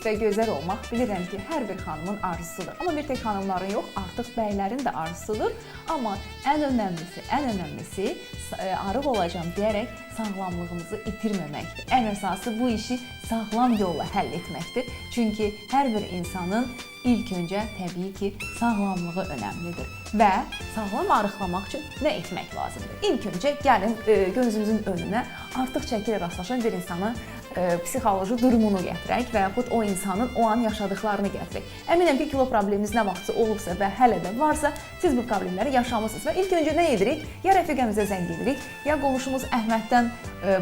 Zəif və gözəl olmaq bilirəm ki, hər bir xanımın arzusudur. Amma bir tək xanımların yox, artıq bəylərin də arzusudur. Amma ən önəmlisi arıq olacağam deyərək sağlamlığımızı itirməməkdir. Ən əsası bu işi sağlam yolla həll etməkdir. Çünki hər bir insanın ilk öncə təbii ki, sağlamlığı önəmlidir. Və sağlam arıqlamaq üçün nə etmək lazımdır? İlk öncə gəlin gözümüzün önünə artıq çəki ilə rastlaşan bir insanın psixoloji durumunu gətirək və yaxud o insanın o an yaşadıklarını gətirək. Əminəm ki, kilo probleminiz nə vaxtsa olubsa və hələ də varsa, siz bu problemləri yaşamısınız. Və ilk öncə nə edirik? Ya rəfiqəmizə zəng edirik, ya qonşumuz Əhməddən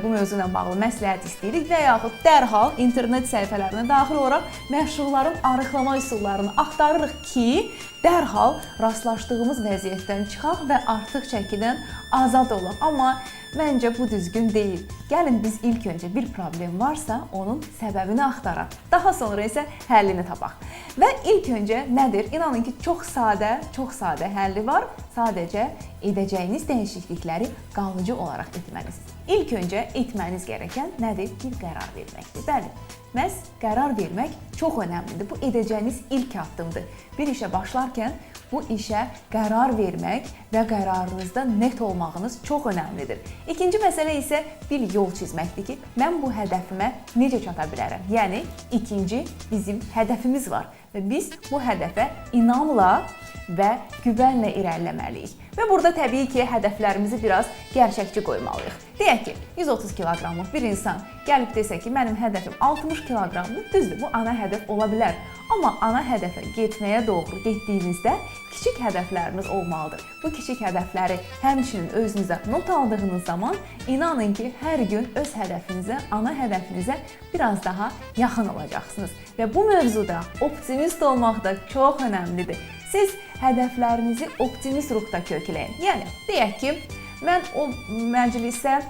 bu mövzu ilə bağlı məsləhət istəyirik və yaxud dərhal internet səhifələrinə daxil olaraq məşhurların arıqlama üsullarını axtarırıq ki, dərhal rastlaşdığımız vəziyyətdən çıxaq və artıq çəkidən azad olaq. Amma məncə bu düzgün deyil. Gəlin biz ilk öncə bir problem varsa, onun səbəbini axtaraq. Daha sonra isə həllini tapaq. Və ilk öncə nədir? İnanın ki, çox sadə həlli var. Sadəcə edəcəyiniz dəyişiklikləri qalıcı olaraq etməlisiniz. İlk öncə etməniz gerəkən nədir? Bir qərar verməkdir. Bəli, məhz qərar vermək çox önəmlidir. Bu edəcəyiniz ilk addımdır. Bir işə başlarkən bu işə qərar vermək və qərarınızda net olmağınız çox önəmlidir. İkinci məsələ isə bir yol çizməkdir ki, mən bu hədəfimə necə çata bilərəm? Yəni ikinci bizim hədəfimiz var və biz bu hədəfə inamla və güvənlə irəliləməliyik. Və burada təbii ki, hədəflərimizi biraz gerçəkçi qoymalıyıq. Deyək ki, 130 kiloqramlıq bir insan gəlib desə ki, mənim hədəfim 60 kiloqramdır, düzdür, bu ana hədəf ola bilər. Amma ana hədəfə getməyə doğru getdiyinizdə kiçik hədəfləriniz olmalıdır. Bu kiçik hədəfləri həmçinin özünüzə not aldığınız zaman inanın ki, hər gün öz hədəfinizə, ana hədəfinizə biraz daha yaxın olacaqsınız. Və bu mövzuda optimist olmaq da çox önəmlidir. Siz hədəflərinizi optimist ruhda kökləyin. Yəni, deyək ki, mən o məclisə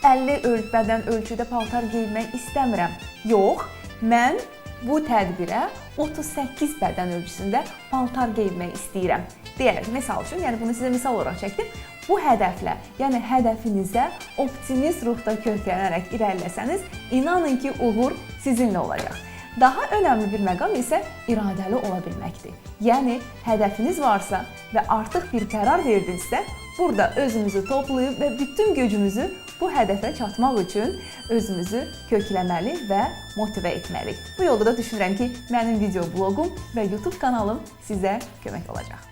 50 bədən ölçüdə paltar geyinmək istəmirəm. Yox, mən bu tədbirə 38 bədən ölçüsündə paltar geyinmək istəyirəm. Deyərək, misal üçün, yəni bunu sizə misal olaraq çəkdim. Bu hədəflə, yəni hədəfinizə optimist ruhda köklənərək irəliləsəniz, inanın ki, uğur sizinlə olacaq. Daha önəmli bir məqam isə iradəli ola bilməkdir. Yəni, hədəfiniz varsa və artıq bir qərar verdinizsə, burada özümüzü toplayıb və bütün gücümüzü bu hədəfə çatmaq üçün özümüzü kökləməli və motivə etməliyik. Bu yolda da düşünürəm ki, mənim video bloqum və YouTube kanalım sizə kömək olacaq.